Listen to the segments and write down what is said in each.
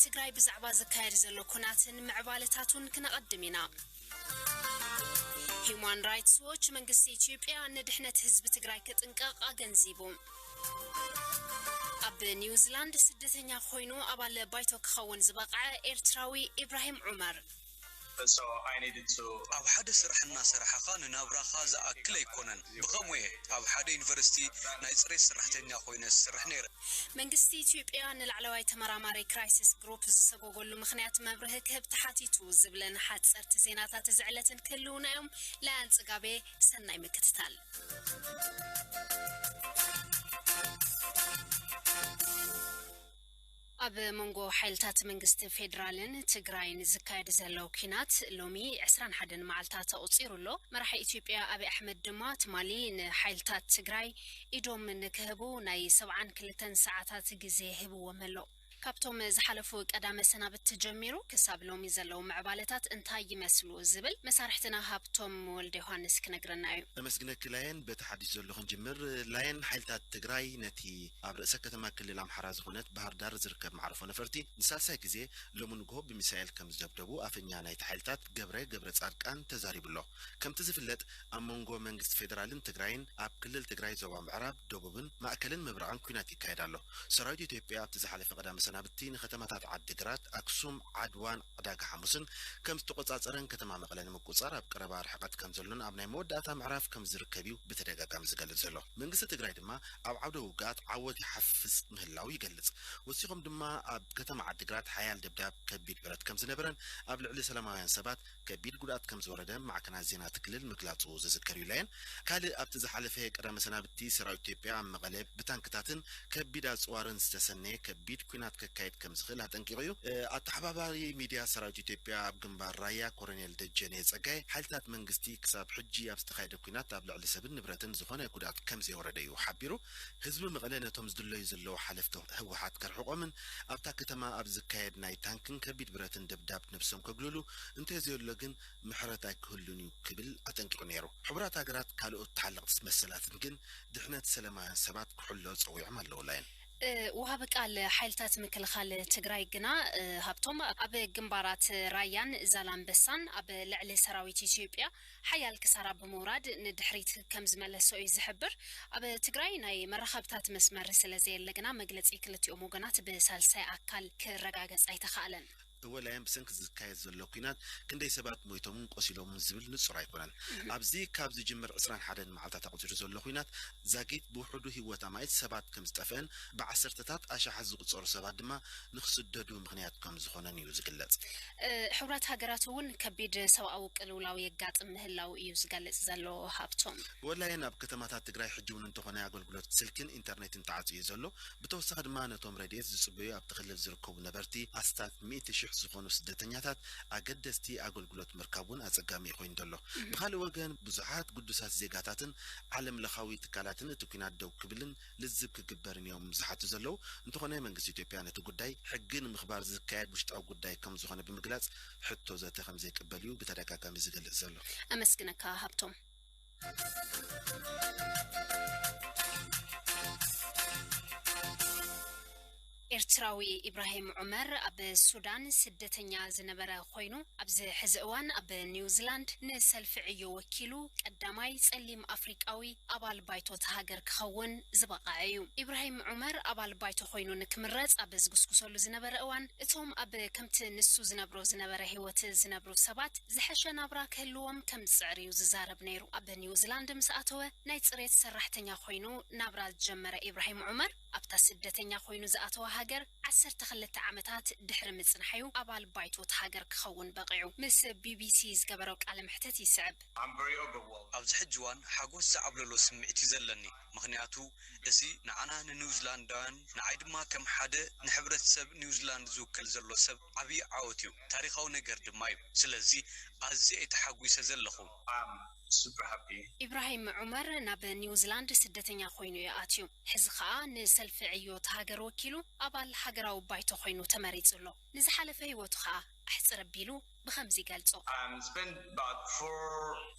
ትግራይ ብዛዕባ ዝካየድ ዘሎ ኩናትን ምዕባለታቱን ክነቐድም ኢና። ሂዩማን ራይትስ ዎች መንግስቲ ኢትዮጵያ ንድሕነት ህዝቢ ትግራይ ክጥንቀቕ ኣገንዚቡ። ኣብ ኒውዚላንድ ስደተኛ ኮይኑ ኣባል ባይቶ ክኸውን ዝበቕዐ ኤርትራዊ ኢብራሂም ዑመር። ኣብ ሓደ ስራሕ እናሰራሕኻ ንናብራኻ ዝኣክል ኣይኮነን። ብኸምኡ እየ ኣብ ሓደ ዩኒቨርሲቲ ናይ ፅሬት ሰራሕተኛ ኮይነ ዝሰርሕ ነይረ። መንግስቲ ኢትዮጵያ ንላዕለዋይ ተመራማሪ ክራይሲስ ግሩፕ ዝሰጎገሉ ምኽንያት መብርሂ ክህብ ተሓቲቱ ዝብለን ሓፀርቲ ዜናታት እዚ ዕለትን ክህልውና እዮም። ላያን ፅጋቤ፣ ሰናይ ምክትታል። ኣብ መንጎ ሓይልታት መንግስቲ ፌዴራልን ትግራይን ዝካየድ ዘሎ ኲናት ሎሚ ዕስራን ሓደን መዓልታት ኣቑፂሩ ኣሎ። መራሒ ኢትዮጵያ ኣብይ ኣሕመድ ድማ ትማሊ ንሓይልታት ትግራይ ኢዶም ንክህቡ ናይ ሰብዓን ክልተን ሰዓታት ግዜ ህብዎም ኣሎ። ካብቶም ዝሓለፉ ቀዳመ ሰናብቲ ጀሚሩ ክሳብ ሎሚ ዘለዉ ምዕባለታት እንታይ ይመስሉ ዝብል መሳርሕትና ሃብቶም ወልደ ዮሃንስ ክነግረና እዩ። ነመስግነኪ ላየን። በቲ ሓድሽ ዘሎ ክንጅምር። ላየን፣ ሓይልታት ትግራይ ነቲ ኣብ ርእሰ ከተማ ክልል ኣምሓራ ዝኾነት ባህር ዳር ዝርከብ መዕርፎ ነፈርቲ ንሳልሳይ ግዜ ሎሚ ንግሆ ብሚሳኤል ከም ዝደብደቡ ኣፈኛ ናይቲ ሓይልታት ገብረ ገብረ ጻድቃን ተዛሪቡ ኣሎ። ከምቲ ዝፍለጥ ኣብ መንጎ መንግስቲ ፌዴራልን ትግራይን ኣብ ክልል ትግራይ ዞባ ምዕራብ፣ ደቡብን ማእከልን ምብራቕን ኲናት ይካየድ ኣሎ። ሰራዊት ኢትዮጵያ ኣብቲ ዝሓለፈ ቀዳመ ሰናብቲ ንከተማታት ዓዲግራት፣ ኣክሱም፣ ዓድዋን ዕዳጋ ሓሙስን ከም ዝተቆጻጸረን ከተማ መቐለ ንምቁጽጻር ኣብ ቀረባ ርሕቀት ከም ዘሎን ኣብ ናይ መወዳእታ ምዕራፍ ከም ዝርከብ እዩ ብተደጋጋሚ ዝገልጽ ዘሎ። መንግስቲ ትግራይ ድማ ኣብ ዓውደ ውግኣት ዓወት ይሓፍስ ምህላው ይገልጽ። ወሲኾም ድማ ኣብ ከተማ ዓዲግራት ሓያል ደብዳብ ከቢድ ብረት ከም ዝነበረን ኣብ ልዕሊ ሰላማውያን ሰባት ከቢድ ጉድኣት ከም ዝወረደ ማዕከናት ዜና እቲ ክልል ምግላጹ ዝዝከር እዩ። ላየን፣ ካልእ ኣብቲ ዝሓለፈ ቀዳመ ሰናብቲ ሰራዊት ኢትዮጵያ ኣብ መቐለ ብታንክታትን ከቢድ ኣጽዋርን ዝተሰነየ ከቢድ ኲናት ከካይድ ከም ዝኽእል ኣጠንቂቑ እዩ። እ፣ ኣተሓባባሪ ሚድያ ሰራዊት ኢትዮጵያ ኣብ ግንባር ራያ ኮሎኔል ደጀኔ ጸጋይ፣ ሓይልታት መንግስቲ ክሳብ ሕጂ ኣብ ዝተኻየደ ኲናት ኣብ ልዕሊ ሰብን ንብረትን ዝኾነ ጉድኣት ከም ዘይወረደ እዩ ሓቢሩ። ህዝቢ መቐለ ነቶም ዝድለዩ ዘለዉ ሓለፍቲ ህወሓት ከርሕቖምን ኣብታ ከተማ ኣብ ዝካየድ ናይ ታንክን ከቢድ ብረትን ደብዳብ ነብሶም ከግልሉ፣ እንተዘየሎ ግን ምሕረት ኣይክህሉን እዩ ክብል ኣጠንቂቑ ነይሩ። ሕቡራት ሃገራት ካልኦት ተሓለቕቲ መሰላትን ግን ድሕነት ሰላማውያን ሰባት ክሕሎ ጸዊዖም ኣለዉ። ላየን። እ፣ ወሃቢ ቃል ሓይልታት ምክልኻል ትግራይ ግና፣ እ፣ ሃብቶም ኣብ ግንባራት ራያን ዛላምበሳን ኣብ ልዕሊ ሰራዊት ኢትዮጵያ ሓያል ክሳራ ብምውራድ ንድሕሪት ከም ዝመለሶ እዩ ዝሕብር። ኣብ ትግራይ ናይ መራኸብታት መስመር ስለ ዘየለ ግና መግለጺ ክልቲኦም ወገናት ብሳልሳይ ኣካል ክረጋገጽ ኣይተኻእለን። እወ ላየን፣ ብሰንኪ ዝካየድ ዘሎ ኲናት ክንደይ ሰባት ሞይቶምን ቆሲሎምን ዝብል ንጹር ኣይኮነን። ኣብዚ ካብ ዝጅምር ዕስራን ሓደን መዓልታት ኣቑጺሩ ዘሎ ኲናት ዛጊት ብውሕዱ ህይወት ኣማኢት ሰባት ከም ዝጠፍአን ብዓሰርተታት ኣሽሓት ዝቑጸሩ ሰባት ድማ ንኽስደዱ ምኽንያት ከም ዝኾነን እዩ ዝግለጽ። እ፣ ሕቡራት ሃገራት እውን ከቢድ ሰብኣዊ ቅልውላው የጋጥም ምህላው እዩ ዝገልጽ ዘሎ ሃብቶም። እወ ላየን፣ ኣብ ከተማታት ትግራይ ሕጂ እውን እንተኾነ ኣገልግሎት ስልክን ኢንተርኔትን ተዓጽዩ እዩ ዘሎ። ብተወሳኺ ድማ ነቶም ረድኤት ዝጽበዩ ኣብቲ ክልል ዝርከቡ ነበርቲ ኣስታት ሚእቲ ሽሕ ዝኾኑ ስደተኛታት ኣገደስቲ ኣገልግሎት ምርካብ እውን ኣጸጋሚ እዩ ኮይኑ ዘሎ። ብኻልእ ወገን ብዙሓት ግዱሳት ዜጋታትን ዓለም ለኻዊ ትካላትን እቲ ኲናት ደው ክብልን ልዝብ ክግበርን እዮም ዝሓቱ ዘለዉ። እንተኾነ መንግስቲ ኢትዮጵያ ነቲ ጉዳይ ሕጊ ንምኽባር ዝካየድ ውሽጣዊ ጉዳይ ከም ዝኾነ ብምግላጽ ሕቶ ዘተ ከም ዘይቅበል እዩ ብተደጋጋሚ ዝገልጽ ዘሎ። ኣመስግነካ ሃብቶም። ኤርትራዊ ኢብራሂም ዑመር ኣብ ሱዳን ስደተኛ ዝነበረ ኮይኑ፣ ኣብዚ ሕዚ እዋን ኣብ ኒውዚላንድ ንሰልፊ ዕዮ ወኪሉ ቀዳማይ ጸሊም ኣፍሪቃዊ ኣባል ባይቶ እታ ሃገር ክኸውን ዝበቕዐ እዩ። ኢብራሂም ዑመር ኣባል ባይቶ ኮይኑ ንክምረጽ ኣብ ዝጉስጉሰሉ ዝነበረ እዋን፣ እቶም ኣብ ከምቲ ንሱ ዝነብሮ ዝነበረ ህይወት ዝነብሩ ሰባት ዝሐሸ ናብራ ክህልዎም ከም ዝጽዕር እዩ ዝዛረብ ነይሩ። ኣብ ኒውዚላንድ ምስ ኣተወ ናይ ጽሬት ሰራሕተኛ ኮይኑ ናብራ ዝጀመረ ኢብራሂም ዑመር፣ ኣብታ ስደተኛ ኮይኑ ዝኣተወ ሃገር ዓሰርተ ክልተ ዓመታት ድሕሪ ምጽንሓዩ ኣባል ባይቶ እታ ሃገር ክኸውን በቒዑ። ምስ ቢቢሲ ዝገበሮ ቃለ መሕተት ይስዕብ። ኣብዚ ሕጂ እዋን ሓጎስ ዝዓብለሎ ስምዒት እዩ ዘለኒ፣ ምኽንያቱ እዚ ንዓና ንኒውዚላንዳውያን፣ ንዓይ ድማ ከም ሓደ ንሕብረተሰብ ኒውዚላንድ ዝውክል ዘሎ ሰብ ዓብዪ ዓወት እዩ፣ ታሪኻዊ ነገር ድማ እዩ። ስለዚ ኣዝየ እየ ተሓጒሰ ዘለኹ። ኢብራሂም ዑመር ናብ ኒውዚላንድ ስደተኛ ኮይኑ እዩ ኣትዩ። ሕዚ ኸኣ ንሰልፊ ዕዮ እታ ሃገር ወኪሉ ኣባል ሃገራዊ ባይቶ ኮይኑ ተመሪጹ ኣሎ። ንዝሓለፈ ህይወቱ ኸኣ ኣሕጽር ኣቢሉ ብኸምዚ ይገልጾ። Um, spent about four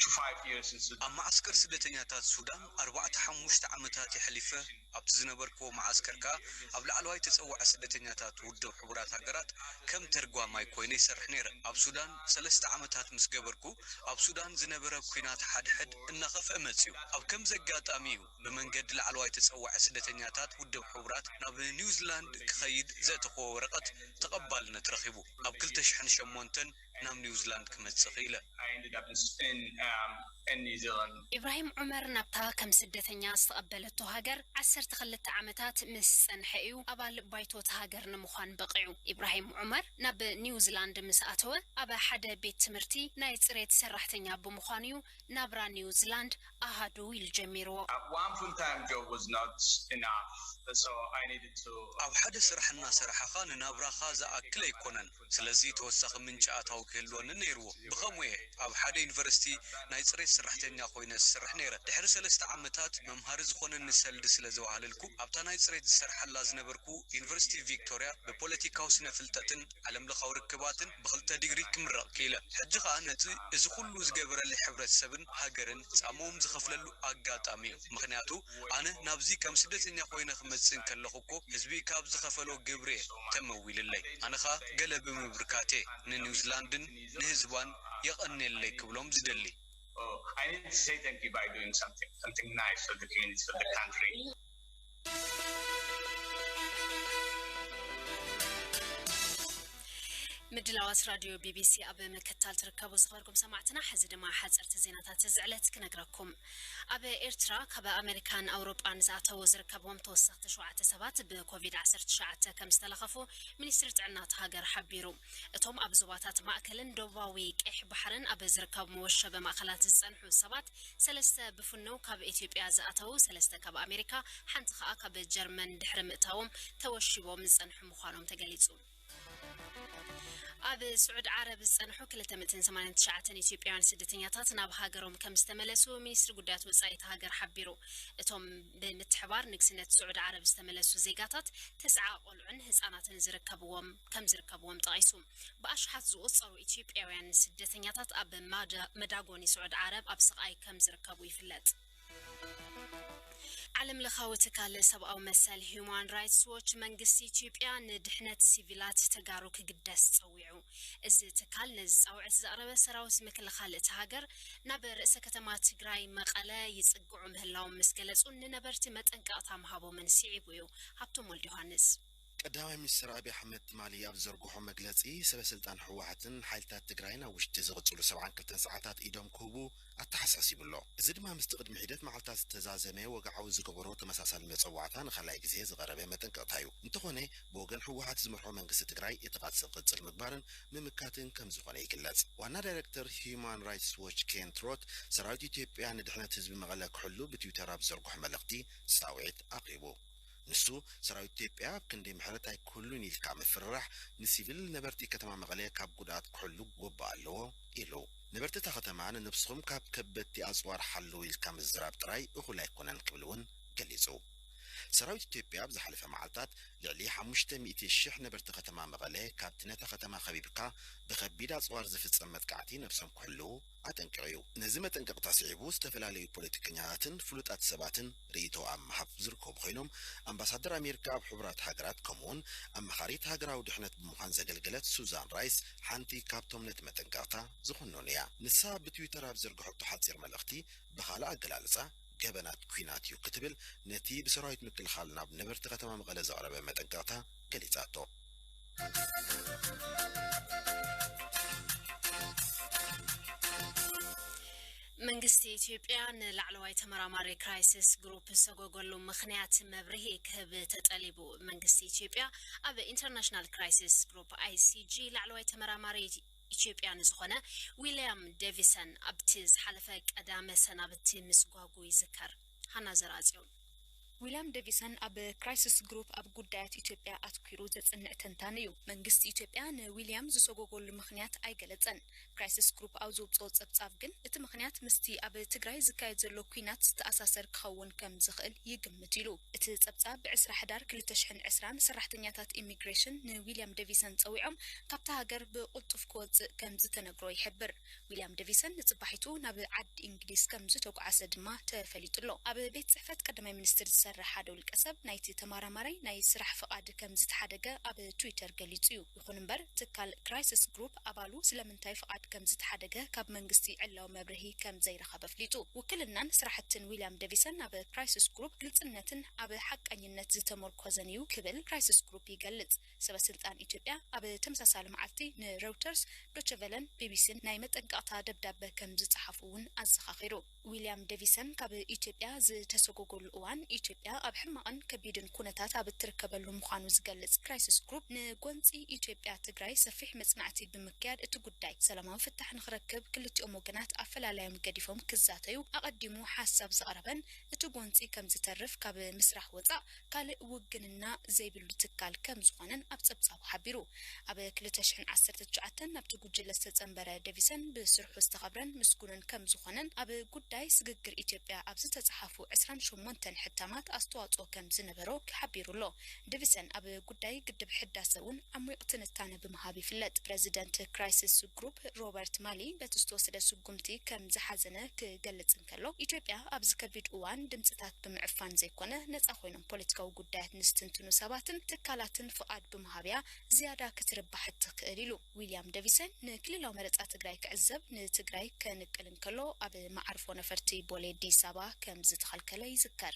to five years in Sudan. ኣብ መዓስከር ስደተኛታት ሱዳን ኣርባዕተ ሓሙሽተ ዓመታት የሕሊፈ። ኣብቲ ዝነበርክዎ መዓስከር ከኣ ኣብ ላዕለዋይ ተጸዋዒ ስደተኛታት ውድብ ሕቡራት ሃገራት ከም ተርጓማይ ኮይነ ይሰርሕ ነይረ። ኣብ ሱዳን ሰለስተ ዓመታት ምስ ገበርኩ፣ ኣብ ሱዳን ዝነበረ ኲናት ሓድሕድ እናኸፍአ መጺኡ። ኣብ ከምዚ ኣጋጣሚ እዩ ብመንገዲ ላዕለዋይ ተጸዋዒ ስደተኛታት ውድብ ሕቡራት ናብ ኒውዚላንድ ክኸይድ ዘእተኽዎ ወረቐት ተቐባልነት ረኺቡ። ኣብ ክልተ ሽሕን ሸሞንተን ናብ ኒውዚላንድ ክመጽእ ክኢለ። I ended up in, in, um, in New Zealand. ኢብራሂም ዑመር ናብታ ከም ስደተኛ ዝተቐበለቶ ሃገር ዓሰርተ ክልተ ዓመታት ምስ ጸንሐ እዩ ኣባል ባይቶ እታ ሃገር ንምዃን በቒዑ። ኢብራሂም ዑመር ናብ ኒውዚላንድ ምስ ኣተወ ኣብ ሓደ ቤት ትምህርቲ ናይ ጽሬት ሰራሕተኛ ብምዃኑ እዩ ናብራ ኒውዚላንድ ኣሃዱ ኢሉ ጀሚርዎ። Uh, one full-time job was not enough, so I needed to. ኣብ ሓደ ስራሕ እናሰራሕኻ ንናብራኻ ዝኣክል ኣይኮነን። ስለዚ ተወሳኺ ምንጪ ኣታዊ ክህልወኒ ነይርዎ። ብኸምኡ እየ ኣብ ሓደ ዩኒቨርሲቲ ናይ ጽሬት ሰራሕተኛ ኮይነ ዝሰርሕ ነይረ። ድሕሪ ሰለስተ ዓመታት መምሃሪ ዝኾነኒ ሰልዲ ስለ ዘዋህለልኩ ኣብታ ናይ ጽሬት ዝሰርሓላ ዝነበርኩ ዩኒቨርሲቲ ቪክቶርያ ብፖለቲካዊ ስነ ፍልጠትን ዓለም ለኻዊ ርክባትን ብክልተ ዲግሪ ክምረቕ ክኢለ። ሕጂ ኸኣ ነቲ እዚ ኩሉ ዝገበረለይ ሕብረተሰብን ሃገርን ጻምኦም ዝኸፍለሉ ኣጋጣሚ እዩ። ምኽንያቱ ኣነ ናብዚ ከም ስደተኛ ኮይነ ክመጽእ እንከለኹ እኮ ህዝቢ ካብ ዝኸፈሎ ግብሪ እየ ተመዊልለይ። ኣነ ኸኣ ገለ ብምብርካት እየ ንኒውዚላንድን ንህዝባን የቐንየለይ ክብሎም ዝደሊ። Oh, I need to say thank you by doing something, something nice for the community, for the country. ምድላዋት ራድዮ ቢቢሲ ኣብ ምክትታል ትርከቡ ዝኸበርኩም ሰማዕትና፣ ሕዚ ድማ ሓፀርቲ ዜናታት እዚ ዕለት ክነግረኩም። ኣብ ኤርትራ ካብ ኣሜሪካን ኣውሮጳን ዝኣተዉ ዝርከብዎም ተወሰኽቲ ሸውዓተ ሰባት ብኮቪድ ዓሰርተ ትሽዓተ ከም ዝተለኸፉ ሚኒስትሪ ጥዕና እታ ሃገር ሓቢሩ። እቶም ኣብ ዞባታት ማእከልን ደቡባዊ ቀይሕ ባሕርን ኣብ ዝርከቡ መወሸቢ ማእከላት ዝጸንሑ ሰባት፣ ሰለስተ ብፍነው ካብ ኢትዮጵያ ዝኣተዉ፣ ሰለስተ ካብ ኣሜሪካ፣ ሓንቲ ከኣ ካብ ጀርመን ድሕሪ ምእታዎም ተወሺቦም ዝጸንሑ ምዃኖም ተገሊጹ። ኣብ ስዑድ ዓረብ ዝጸንሑ ክልተ ሚእትን ሰማንያን ትሽዓተን ኢትዮጵያውያን ስደተኛታት ናብ ሃገሮም ከም ዝተመለሱ ሚኒስትሪ ጉዳያት ወጻኢ እታ ሃገር ሓቢሩ። እቶም ብምትሕባር ንግስነት ስዑድ ዓረብ ዝተመለሱ ዜጋታት ተስዓ ቆልዑን ህጻናትን ዝርከብዎም ከም ዝርከብዎም ጠቒሱ። ብኣሽሓት ዝቑጸሩ ኢትዮጵያውያን ስደተኛታት ኣብ ማዳ- መዳጎኒ ስዑድ ዓረብ ኣብ ስቓይ ከም ዝርከቡ ይፍለጥ። ዓለም ለኻዊ ትካል ሰብኣዊ መሰል ሂዩማን ራይትስ ዎች መንግስቲ ኢትዮጵያ ንድሕነት ሲቪላት ተጋሩ ክግደስ ጸዊዑ። እዚ ትካል ነዚ ጻውዒት ዘቕረበ ሰራዊት ምክልኻል እታ ሃገር ናብ ርእሰ ከተማ ትግራይ መቐለ ይጽግዑ ምህላዎም ምስ ገለጹ ንነበርቲ መጠንቀቕታ ምሃቦምን ስዒቡ እዩ። ሃብቶም ወልደ ዮሃንስ። ቀዳማይ ሚኒስትር ኣብይ ኣሕመድ ትማሊ ኣብ ዘርግሖ መግለጺ ሰበ ስልጣን ህወሓትን ሓይልታት ትግራይን ኣብ ውሽጢ ዝቕጽሉ ሰብዓን ክልተን ሰዓታት ኢዶም ክህቡ ኣተሓሳሲቡ ኣሎ። እዚ ድማ ምስቲ ቅድሚ ሒደት መዓልታት ዝተዛዘመ ወግዓዊ ዝገበሮ ተመሳሳሊ መጸዋዕታ ንኻልኣይ ግዜ ዝቐረበ መጠንቀቕታ እዩ። እንተኾነ ብወገን ህወሓት ዝመርሖ መንግስቲ ትግራይ እቲ ቃልሲ ክቕጽል ምግባርን ምምካትን ከም ዝኾነ ይግለጽ። ዋና ዳይሬክተር ሂዩማን ራይትስ ዎች ኬንት ሮት ሰራዊት ኢትዮጵያ ንድሕነት ህዝቢ መቐለ ክሕሉ ብትዊተር ኣብ ዘርግሖ መልእኽቲ ጻውዒት ኣቕሪቡ። ንሱ ሰራዊት ኢትዮጵያ ኣብ ክንዲ ምሕረት ኣይክህሉን ኢልካ ምፍርራሕ ንሲቪል ነበርቲ ከተማ መቐለ ካብ ጉድኣት ክሕሉ ግቡእ ኣለዎ ኢሉ። ነበርቲ እታ ከተማ ንነብስኹም ካብ ከበድቲ ኣፅዋር ሓልዉ ኢልካ ምዝራብ ጥራይ እኹል ኣይኮነን ክብል እውን ገሊፁ። ሰራዊት ኢትዮጵያ ኣብ ዝሓለፈ መዓልታት ልዕሊ ሓሙሽተ ሚእቲ ሽሕ ነበርቲ ከተማ መቐለ ካብቲ ነታ ከተማ ከቢብካ ብከቢድ ኣፅዋር ዝፍፀም መጥቃዕቲ ነብሶም ክሕልዉ ኣጠንቂቑ እዩ። ነዚ መጠንቀቕታ ስዒቡ ዝተፈላለዩ ፖለቲከኛታትን ፍሉጣት ሰባትን ርእይቶ ኣብ ምሃብ ዝርከቡ ኮይኖም ኣምባሳደር ኣሜሪካ ኣብ ሕቡራት ሃገራት ከምኡውን ኣማኻሪት ሃገራዊ ድሕነት ብምዃን ዘገልገለት ሱዛን ራይስ ሓንቲ ካብቶም ነቲ መጠንቀቕታ ዝኹንኑ እያ። ንሳ ብትዊተር ኣብ ዘርግሐቶ ሓፂር መልእኽቲ ብኻልእ ኣገላልፃ ገበናት ኲናት እዩ ክትብል ነቲ ብሰራዊት ምክልኻል ናብ ነበርቲ ከተማ መቐለ ዘቕረበ መጠንቀቕታ ገሊፃቶ። መንግስቲ ኢትዮጵያ ንላዕለዋይ ተመራማሪ ክራይሲስ ግሩፕ ዝሰጎገሉ ምኽንያት መብርሂ ክህብ ተጠሊቡ። መንግስቲ ኢትዮጵያ ኣብ ኢንተርናሽናል ክራይሲስ ግሩፕ ኣይሲጂ ላዕለዋይ ተመራማሪ ኢትዮጵያ ንዝኾነ ዊልያም ዴቪሰን ኣብቲ ዝሓለፈ ቀዳመ ሰናብቲ ምስጓጉ ይዝከር። ሃና ዘርኣጽዮን። ዊልያም ደቪሰን ኣብ ክራይሲስ ግሩፕ ኣብ ጉዳያት ኢትዮጵያ ኣትኲሩ ዘጽንዕ ተንታኒ እዩ። መንግስቲ ኢትዮጵያ ንዊልያም ዝሰጎገሉ ምኽንያት ኣይገለጸን። ክራይሲስ ግሩፕ ኣብ ዘውጽኦ ጸብጻብ ግን እቲ ምኽንያት ምስቲ ኣብ ትግራይ ዝካየድ ዘሎ ኲናት ዝተኣሳሰር ክኸውን ከም ዝኽእል ይግምት ኢሉ። እቲ ጸብጻብ ብ ዕስራ ሕዳር ክልተ ሽሕን ዕስራን ሰራሕተኛታት ኢሚግሬሽን ንዊልያም ደቪሰን ጸዊዖም ካብታ ሃገር ብቕልጡፍ ክወጽእ ከም ዝተነግሮ ይሕብር። ዊልያም ደቪሰን ንጽባሒቱ ናብ ዓዲ እንግሊዝ ከም ዝተጓዓዘ ድማ ተፈሊጡ ኣሎ። ኣብ ቤት ጽሕፈት ቀዳማይ ሚኒስትር ዝሰርሕ ሓደ ውልቀ ሰብ ናይቲ ተመራማራይ ናይ ስራሕ ፍቓድ ከም ዝተሓደገ ኣብ ትዊተር ገሊጹ እዩ። ይኹን እምበር ትካል ክራይሲስ ግሩፕ ኣባሉ ስለምንታይ ፍቓድ ከም ዝተሓደገ ካብ መንግስቲ ዕላዊ መብርሂ ከም ዘይረኸበ ኣፍሊጡ። ውክልናን ስራሕትን ዊልያም ደቪሰን ኣብ ክራይሲስ ግሩፕ ግልጽነትን ኣብ ሓቀኝነት ዝተመርኮዘን እዩ ክብል ክራይሲስ ግሩፕ ይገልጽ። ሰበ ስልጣን ኢትዮጵያ ኣብ ተመሳሳሊ መዓልቲ ንሬውተርስ፣ ዶቸቨለን ቢቢሲን ናይ መጠንቀቕታ ደብዳበ ከም ዝጸሓፉ እውን ኣዘኻኺሩ። ዊልያም ደቪሰን ካብ ኢትዮጵያ ዝተሰጎገሉ እዋን ኢትዮጵያ ኣብ ሕማቕን ከቢድን ኩነታት ኣብ እትርከበሉ ምዃኑ ዝገልጽ ክራይሲስ ግሩፕ ንጎንጺ ኢትዮጵያ ትግራይ ሰፊሕ መጽናዕቲ ብምክያድ እቲ ጉዳይ ሰላማዊ ፍታሕ ንኽረክብ ክልቲኦም ወገናት ኣፈላላዮም ገዲፎም ክዛተዩ ኣቐዲሙ ሓሳብ ዘቕረበን እቲ ጎንጺ ከም ዝተርፍ ካብ ምስራሕ ወጻእ ካልእ ውግንና ዘይብሉ ትካል ከም ዝኾነን ኣብ ጸብጻቡ ሓቢሩ። ኣብ ክልተ ሽሕን ዓሰርተ ትሽዓተን ናብቲ ጉጅለ ዝተጸንበረ ደቪሰን ብስርሑ ዝተኸብረን ምስጉንን ከም ዝኾነን ኣብ ጉዳይ ስግግር ኢትዮጵያ ኣብ ዝተጻሓፉ ዕስራን ሸሞንተን ሕታማት ኣስተዋጽኦ ከም ዝነበሮ ሓቢሩ ኣሎ። ደቪሰን ኣብ ጉዳይ ግድብ ሕዳሰ እውን ዓሚቕ ትንታነ ብምሃብ ይፍለጥ። ፕረዚደንት ክራይሲስ ግሩፕ ሮበርት ማሊ በቲ ዝተወሰደ ስጉምቲ ከም ዝሓዘነ ክገልጽ እንከሎ፣ ኢትዮጵያ ኣብዚ ከቢድ እዋን ድምጽታት ብምዕፋን ዘይኮነ ነጻ ኮይኖም ፖለቲካዊ ጉዳያት ንዝትንትኑ ሰባትን ትካላትን ፍቓድ ብምሃብያ ዝያዳ ክትርባሕ እትኽእል ኢሉ። ዊልያም ደቪሰን ንክልላዊ መረጻ ትግራይ ክዕዘብ ንትግራይ ከንቅል እንከሎ ኣብ መዓርፎ ነፈርቲ ቦሌ ኣዲስ ኣበባ ከም ዝተኸልከለ ይዝከር።